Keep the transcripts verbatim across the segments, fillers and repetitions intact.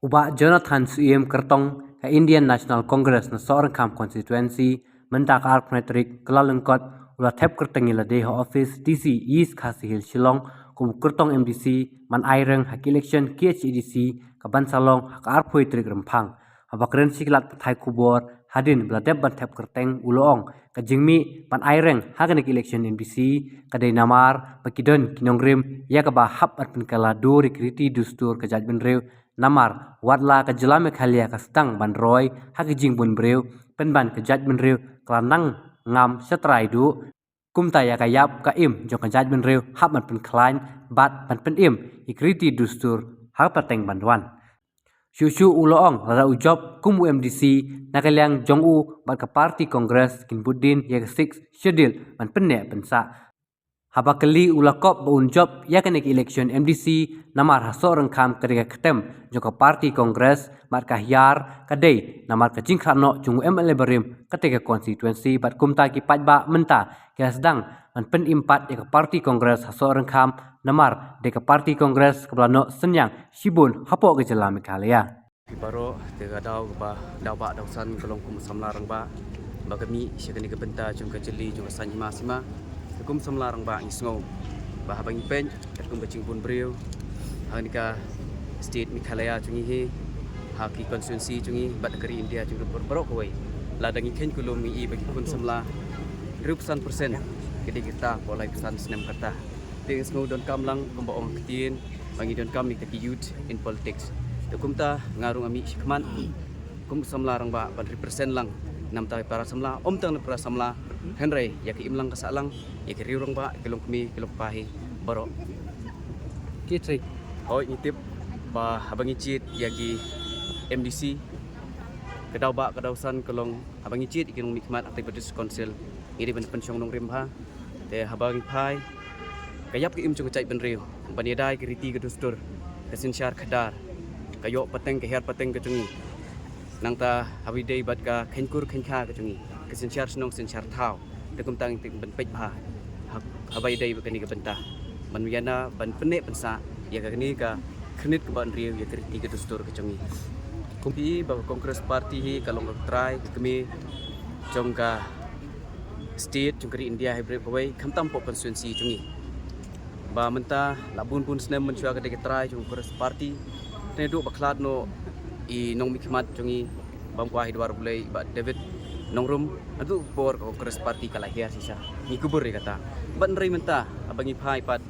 U Bah Jonathan Syiem, kyrtong ka Indian National Congress na Sohryngkham Constituency, mynta ka arphew tarik Kyllalyngkot, u la thep kyrteng ïa lade ha office D C East Khasi Hills Shillong kum u kyrtong M D C ban aireng ha ka election K H A D C kaban sa long ha ka arphew tarik Rymphang. Haba kren sha ki lad pathai khubor hadien ba la dep ban thep kyrteng, u la ong ka jingmih ban aireng ha kane ka election M D C ka dei namar ba ki don ki nongrim ïa kaba hap ban pynkylla dur ïa ki riti dustur ka jaitbynriew, namar wat la ka jylla Meghalaya ka sdang ban roi ha ka jingbun briew, pynban ka jaitbynriew ka la nang ngam sha trai duh. Kumta ïa ka ïap ka im jong ka jaitbynriew hap ban pynkhlaiñ bad ban pynim ïa ki riti dustur ha ka pateng ban wan. Shuh shuh u la ong lada u jop kum u M D C, na ka liang jong u bad ka party Congress kin bud dien ïa ka Sixth Schedule ban pynneh pynsah. Haba kylli u la kop ba un jop ïa kane ka election M D C namar ha Sohryngkham ka dei ka ktem jong ka party Congress, bad ka hiar ka dei namar ka jingkhlad noh jong u M L A barim kata ka constituency, bad kumta ki paidbah mynta ki la sdang ban pynim pat ïa ka party Congress ha Sohryngkham, namar dei ka party Congress kaba la noh synñiang shibun hapoh ka jylla Meghalaya. Ki baroh, te ka daw kaba, daw bah daw san ka long kum u samla rangbah ba ka mih sha kane ka bynta jong ka jylli jong ka saiñ hima sima. Te kum u samla rangbah ngi sngew ba haba ngi peit katkum ka jingbun briew ha kane ka state Meghalaya jong ngi hi, ha ki constituency jong ngi bad ha ka ri India jong ngi baroh kawei, lada ngi kheiñ kulum ngi i ba ki khun samla hynriewphew san percent ki dei ki rta hapoh laiphew san snem ka rta. Te nga sngew donkam lang kumba ong ka ktien ba ngi donkam ïa kita ki youth in politics. Te kumta nga ruh nga mih shakhmat kum u samla rangbah ban represent lang na ka bynta ki para samla, ym tang na ki para samla hynrei ïa ka imlang ka sahlang, ïa ki riew rangbah, ïa ki longkmie, ïa ki longkpa hi baroh. Ki trik. Hooid, ngi tip ba haba ngi jied ïa ki M D C, ka daw bah ka daw san ka long haba ngi jied ïa ki nongmihkhmat hangtei ha District Council ngi dei ban pynshong nongrim bha. Te haba ngi phai, ka ïap ka im jong ka jaitbynriew ban ïada ïa ki riti ka dustur, ka synshar khadar, ka ïoh pateng ka hiar pateng ka jong ngi. Nangta haba ïadei bad ka kheiñkur kheiñkha ka jong ngi, ka synshar shnong synshar thaw, te kumta ngi tip ban peit bha ha, haba ïadei bad kane ka bynta ban ïada ban pynneh pynsah ïa kane ka khyrnit kaba hynriew ïa ka riti ka dustur ka jong ngi. Kum phi i ba ka Congress Party hi ka long ka trai ka kmie jong ka state jong ka ri India hi baroh kawei, khamtam hapoh constituency jong ngi. Ba mynta la bun bun snem mynshuwa ka dei ka trai jong ka Congress Party. Te naduh ba khlad noh i nongmihkhmat jong ngi bam kwah hi dwar Blei, Bah David Nongrum, naduh por ka Congress Party ka la hiar shisha. Ngi kubur ïa kata. Bad hynrei mynta haba ngi phai pat,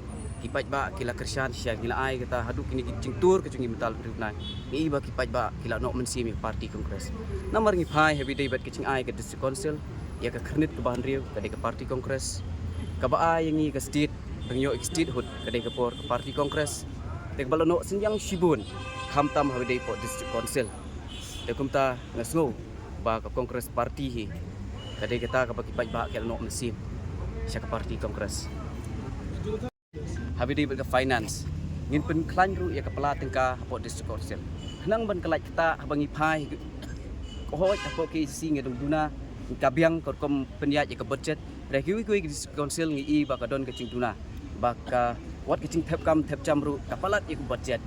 ki paidbah ki la kyrshan shisha, ngi la ai kata haduh kine ki jingtur ka jong ngi mynta la tyrut nai. Ngi i ba ki paidbah ki la noh mynsiem ïa ka party Congress. Namar ngi phai haba ïadei bad ka jingai ka District Council, ïa ka khyrnit kaba hynriew ka dei ka party Congress, kaba ai ïa ngi ka state, ba ngi ïoh ïa ka statehood ka dei ka por ka party Congress. Te kaba la noh synñiang shibun, khamtam haba ïadei hapoh District Council. Te kumta nga sngew ba ka Congress Party hi ka dei kata kaba ki paidbah ki la noh mynsiem sha ka party Congress. Haba ïadei bad ka finance, ngin pynkhlaiñ ruh ïa ka pla tyngka hapoh District Council. Khnang ban kylla ktah haba ngi phai, ka hooid hapoh K H A D C ngi dang duna, ka biang ka rukom pynïaid ïa ka budget. Hynrei kiwei kiwei ki District Council ngi i ba ka don ka jingduna ba ka, wat ka jingthep kam thep jam ruh ka palat ïa ka budget.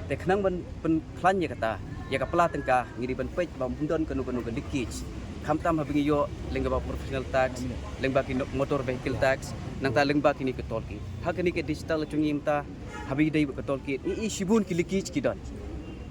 Te khnang ban pynkhlaiñ ïa kata, ïa ka pla tyngka, ngi dei ban peit ba ym don kano kano ka leakage. Khamtam haba ngi ïoh lyngba professional tax, lyngba ki no-, motor vehicle tax, nangta lyngba kine ki toll gate. Ha kane ka digital jong ngi mynta, haba ïadei bad ka toll gate, ngi i shibun ki leakage ki don.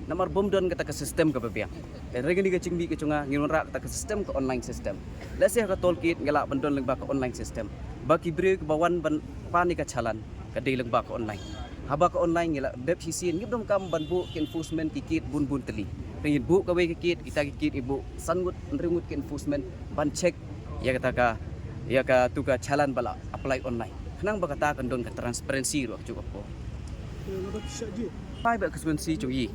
Namar bym don kata ka system kaba biang. Hynrei kane ka jingmih ka jong nga, ngin wanrah kata ka system, ka online system. Lehse ha ka toll gate ngi lah ban don lyngba ka online system, ba ki briew kiba wan ban pan ïa ka challan ka dei lyngba ka online. Haba ka online ngi la dep shisien, ngim donkam ban buh ki enforcement ki kit bun bun tylli. Te ngin buh kawei ka kit, kita ki kit ngi buh san ngut, hynriew ngut ki enforcement ban check ïa kata ka, ïa katu ka challan ba la apply online. Khnang ba kata kan don ka transparency ruh ha kajuh ka por. Phai bad ka constituency jong ngi,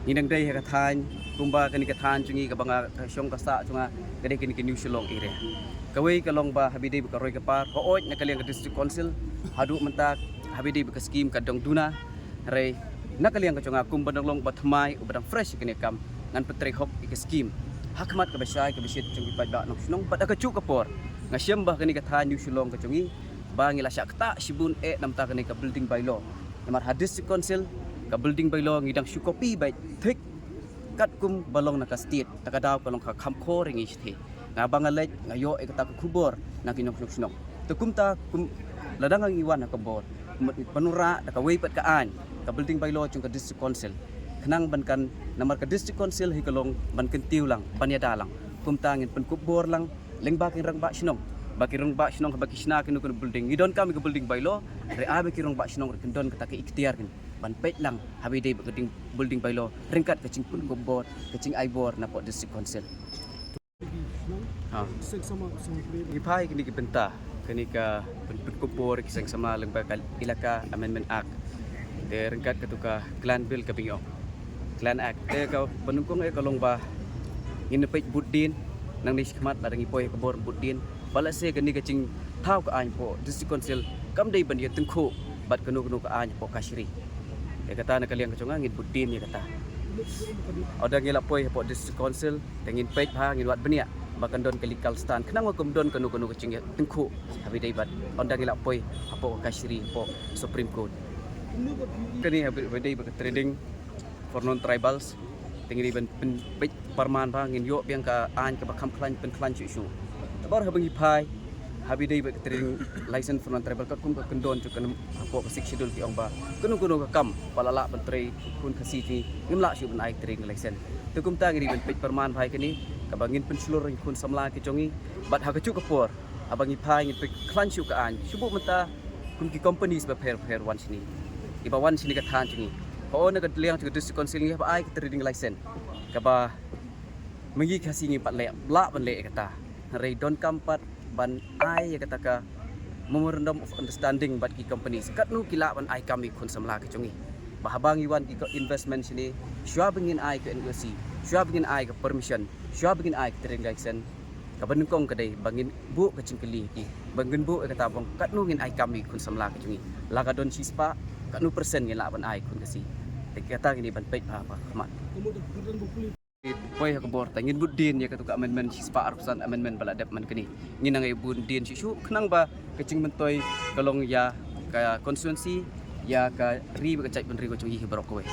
ngi dang dei ha ka thaiñ, kumba kane ka thaiñ jong ngi kaba nga, ka shong ka sah jong nga ka dei kane ka New Shillong area. Kawei ka long ba haba ïadei bad ka roi ka par, hooid na ka liang ka District Council haduh mynta, haba ïadei bad ka scheme ka dang duna. Hynrei na ka liang ka jong nga kum uba dang long uba thymmai, uba dang fresh ha kane ka kam, ngan pyntrei hok ïa ka scheme ha khmat kaba shai kaba shit jong ki paidbah nongshong. Bad ha kajuh ka por nga shem ba ha kane ka thaiñ New Shillong ka jong ngi, ba ngi la shah ktah shibun eh na bynta kane ka building bylaw. Namar ha District Council ka building bylaw ngi dang shu copy beit thik Katkum ba long na ka state, ta ka daw ka long ka kham khor ïa ngi shatei. Nga ba nga leit, nga ïoh ïa kata ka khubor na ki nong shnong shnong. Te kumta, kum, lada ngi wan ha ka bor, m-, pynurah da kawei pat ka aiñ, ka building bylaw jong ka District Council. Khnang ban kan, namar ka District Council hi ka long ban kyntiew lang, ban ïada lang. Kumta ngin pynkup bor lang, lyngba ki rangbah shnong. Ba ki rangbah shnong, ba ki shna kino kino building. Ngi donkam ïa ka building bylaw, re ai ba ki rangbah shnong re kin don kata ka iktiar kin ban peit lang, haba ïadei bad ka ding building bylaw, ryngkat ka jingpynkup bor, ka jingai bor na poh District Council. Ha. Ngi phai kine ki bynta, kane ka pyn-, pynkup bor ki seng samla lyngba ka Elaka Amendment Act. Te ryngkat katu ka Clan Bill kaba ngi ong. Clan Act. Te kaba nyngkong eh ka long ba ngin peit bud dien, nangne shakhmat lada ngi poi ha ka bor bud dien. Ba lehse kane ka jingthaw ka aiñ poh District Council kam dei ban ïa tyngkhuh bad kano kano ka aiñ poh kashari. Ïa kata na ka liang ka jong nga ngin bud dien ïa kata. Ynda ngi la poi hapoh District Council, te ngin peit bha, ngin wad bniah ba kan don ka legal stand. Khnang ba kam don kano kano ka jingïa tyngkhuh haba ïadei bad ynda ngi la poi hapoh ka kashari, hapoh Supreme Court. Kane haba ïadei bad ka trading for non-tribals, te ngi dei ban pyn-, peit pyrman bha, ngin ïoh biang ka aiñ kaba kham khlaiñ, pynkhlaiñ shuh shuh. Te bad haba ngi phai, haba ïadei bad ka trading license for non-tribal, katkum ka kyndon jong ka nam hapoh ka Sixth Schedule ki ong ba kano kano ka kam ba la lah ban trei khun Khasi jong ngi, ngim lah shuh ban ai trading license. Te kumta ngi dei ban peit pyrman bha ïa kane, kaba ngin pynshlur ïa ki khun samla ki jong ngi. Bad ha kajuh ka por, haba ngi phai ngin pynkhlaiñ shuh ka aiñ. Shu buh mynta kum ki companies bapher bapher wan shane, kiba wan shane ka thaiñ jong ngi. Hooid, na ka liang jong ka District Council ngi hap ai ka trading license, kaba ma ngi Khasi ngim pat leh, lah ban leh ïa kata. Hynrei donkam pat ban ai ïa kata ka Memorandum of Understanding bad ki companies, katno ki lah ban ai kam ïa ki khun samla ki jong ngi. Ba haba ngi wan ki ko investment shane, shuwa ba ngin ai ka N O C, shuwa ba ngin ai ka permission, shuwa ba ngin ai ka trading license, kaba nyngkong ka dei ba ngin buh ka jingkylli ïa ki, ba ngin buh ïa kata ba ong katno ngin ai kam ïa ki khun samla ki jong ngi. La ka don shispah, katno percent ngin lah ban ai khun Khasi. Te kata ngi dei ban peit bha ha khmat. Poi ha ka bor, te ngin bud dien ïa katu ka amendment, shispah arphew san amendment ba la dep man kane. Ngin nang ïa bud dien shuh shuh, khnang ba ka jingmyntoi ka long ïa ka constituency, ïa ka ri bad ka jaitbynriew ka jong ngi hi baroh kawei.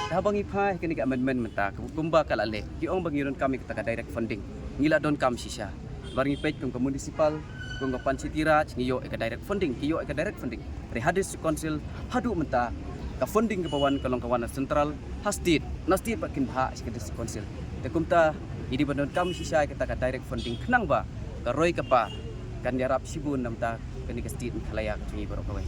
Te haba ngi phai kane ka amendment mynta, ka kumba ka la leh, ki ong ba ngi donkam ïa kata ka direct funding. Ngi la donkam shisha. Ba ngi peit kum ka municipal, kum ka panchayati raj, ngi ïoh ïa ka direct funding, ki ïoh ïa ka direct funding. Hynrei ha District Council, haduh mynta, ka funding kaba wan ka long ka wan na central, ha state, na state pat kin bhah sha ka District Council. Te kumta, ngi dei ban donkam shisha ïa kata ka direct funding, khnang ba ka roi ka par kan ïarap shibun na bynta kane ka state Meghalaya ka jong ngi baroh kawei.